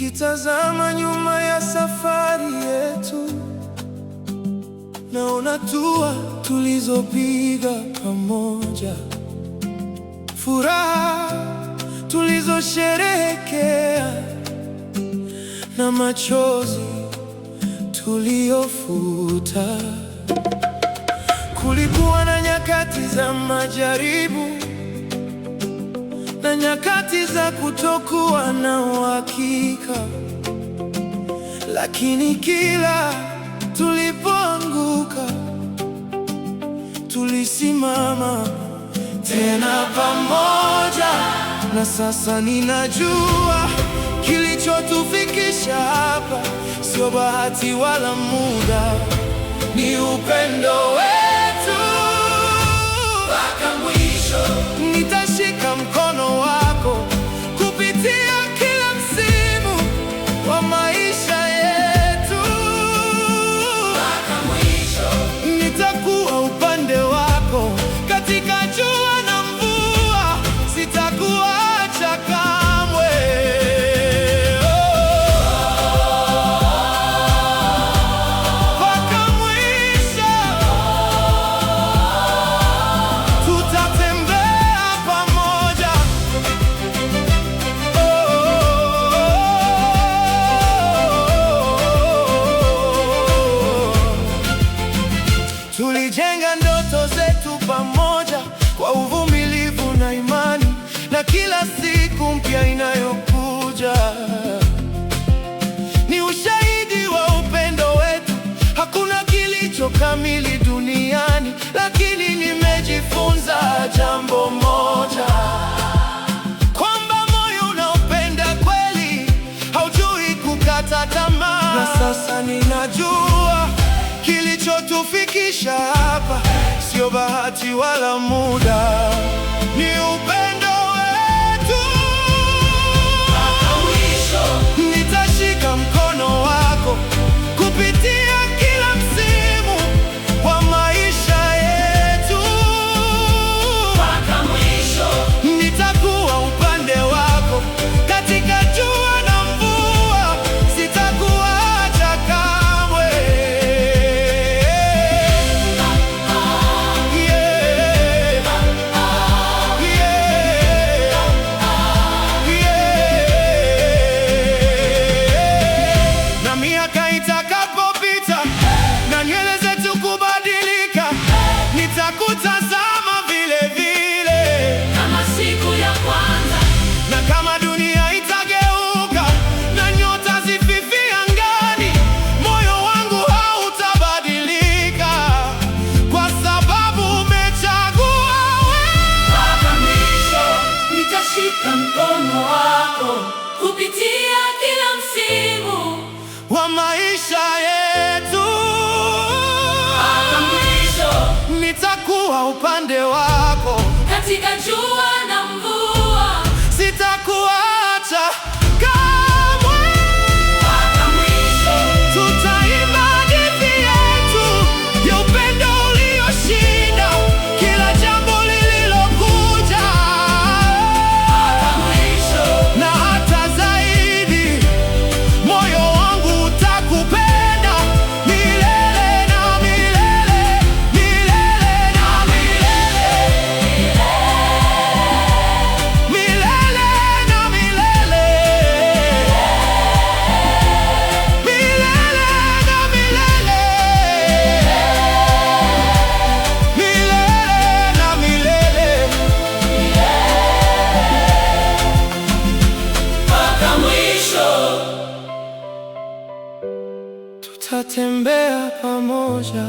Nikitazama nyuma ya safari yetu, naona hatua tulizopiga pamoja, furaha tulizosherehekea na machozi tuliyofuta. Kulikuwa na nyakati za majaribu na nyakati za kutokuwa na uhakika, lakini kila tulipoanguka tulisimama tena pamoja. Na sasa ninajua kilichotufikisha hapa sio bahati wala muda, ni upendo wetu Mpaka mwisho. Nitashika mkono wako kupitia kila msimu wa maisha yetu. Mpaka mwisho. Nitakuwa upande wako katika jua na mvua, sitakuacha kamwe. Oh. Mpaka mwisho tutatembea pamoja. Oh. Tulijenga ndoto zetu pamoja kwa uvumilivu na imani, na kila siku mpya inayokuja ni ushahidi wa upendo wetu. Hakuna kilicho kamili duniani, lakini nimejifunza jambo moja, kwamba moyo unaopenda kweli haujui kukata tamaa. Na sasa ninajua kilichotufikisha hapa sio bahati wala muda, ni upendo wetu. Mpaka mwisho. Nitashika mkono wako kupitia kila msimu wa maisha yetu. Mpaka mwisho. Nitakuwa upande wako katika jua na mvua, sitakuacha kamwe. Yeah. Na miaka itakapopita na nywele zetu kubadilika, nitakutazama vile vile. Kama siku ya kwanza. Na kama dunia itageuka na nyota zififie angani, moyo wangu hautabadilika, kwa sababu umechagua wewe. Mpaka mwisho. Nitashika mkono wako kupitia kila msimu wa maisha yetu. Mpaka mwisho. Nitakuwa upande wako, Katika jua na mvua. Sitakuacha kamwe. Mpaka mwisho. Tutaimba hadithi yetu ya upendo ulioshinda kila jambo lililokuja, Mpaka mwisho. Na hata zaidi, moyo wangu utakupenda milele na milele, milele na milele, milele na milele, milele na milele, milele na milele. Mpaka mwisho. Tutatembea pamoja.